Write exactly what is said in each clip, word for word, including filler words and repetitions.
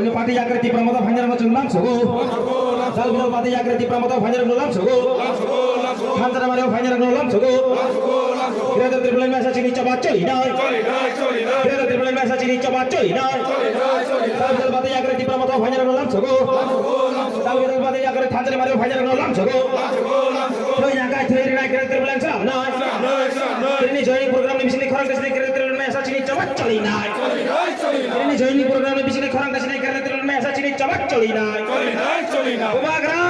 Party yakre Tipra Motha phainarokno chwng lamsogo. Dal bidal party yakre Tipra Motha phainarokno lamsogo. Thansa Mari phainarokno lamsogo. Greater Tipraland masa chini choba choli nai. Greater Tipraland masa chini choba choli nai. Dal bidal party yakre Tipra Motha phainarokno lamsogo. Dal bidal party yakre Thansa Mari phainarokno lamsogo. Thoi nakai thoi rinai Greater Tipraland chwng nai. Tini joining program ni bisingni khorang tei sini Greater Tipraland masa chini choba choli nai. Tini joining program ni bisingni khorang tei sini Greater Tipraland masa chini choba choli nai. Bubagra.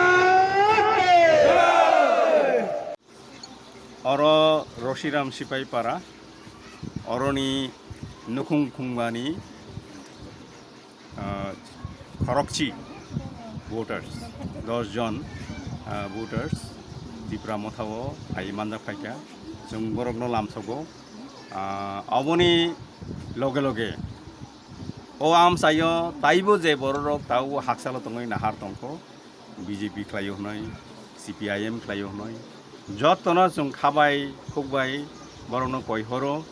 Oro Roshiram Sipai Para, oroni nukhung khungbani, ah, khorokchi voters, dos jon, ah, voters Tipra Mothao phai manjak phaikha, chwng borokno lamsogo. Ah, oboni loge loge o amchaio taibo je bororok tao haksalo tongwi nahar tongkho, B J P khlaio hwnwi, C P I M khlaio hwnwi, jotono chwng khabai khukbai borokno koi horo,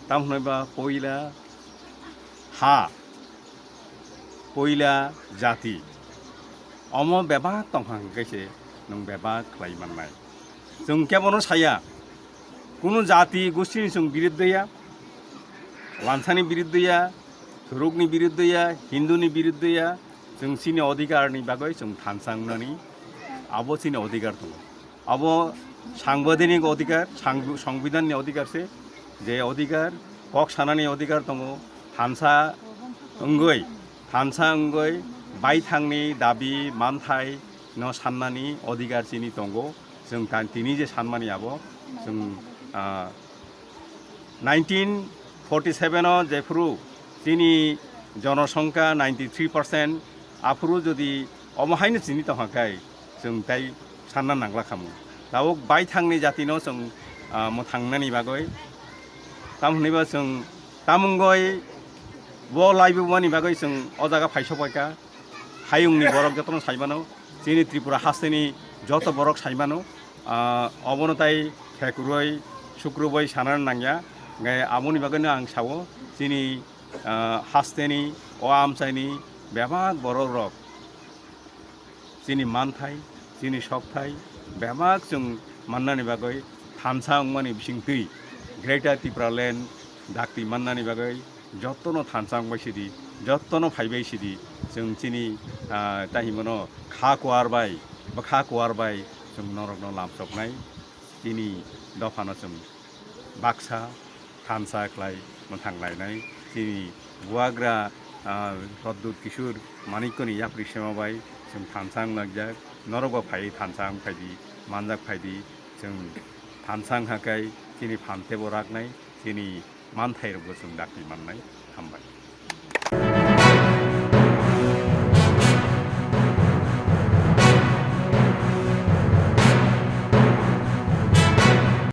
tamo hwnwi ba poila ha, poila jati, omo bebak tongkha hwnkhe se nwng bebak khlai mannai. Chwng kebono saya, kunu jati gustini chwng biruddhe ya, wansani biruddhe ya, thurukni biruddhe ya, Hinduni biruddhe ya, chwng chini odhikarni bagwi chwng thansa wngnani abo chini odhikar tongo. Abo sangbidanik odhikar, sang-, songbidanni odhikar se, je odhikar, kok sanani odhikar tongo, thansa wngwi, thansa wngwi baithangni dabi manthai no sannani odhikar chini tongo. Chwng tan tini je sanmani abo, chwng, ah, nineteen forty seven o jephuru chini jonosongkha ninety three percent, aphuru jodi omo haino chini tongkha khe, chwng tai sanna nangla khamu. Tabuk baithangni jatino chwng, ah, mwthangnani bagwi, tamo hwnwiba chwng tamungoi bo laibumani bagwi chwng o jaga phaisok paikha. Hayungni borok jotono saimano, chini Tripura hasteni joto borok saimano, ah, obono tai thekuroi, sukruboi sanana nangya. Hwnkhe aboni bagwino ang sao, chini, ah, hasteni, o amchaini bebak borok rok chini manthai, chini sokthai bebak chwng mannani bagwi thansa wngmani bisingtwi Greater Tipraland dakti mannani bagwi jotono thansa wngbai sidi, jotono phaibai sidi, chwng chini, ah, tei himano kha kuar bai, bwkha kuar bai chwng norokno lamsoknai, chini dophano chwng baksa thansa khlai mwthang lainai. Chini bubagra, ah, Pradyut Kishore Manikyani yapri sema bai chwng thansa wng laijak, norokbo phai thansa wng phaidi, manjak phaidi, chwng thansa wng hakai chini phan tebo raknai, chini manthairokbo chwng dakti mannai. Hambai.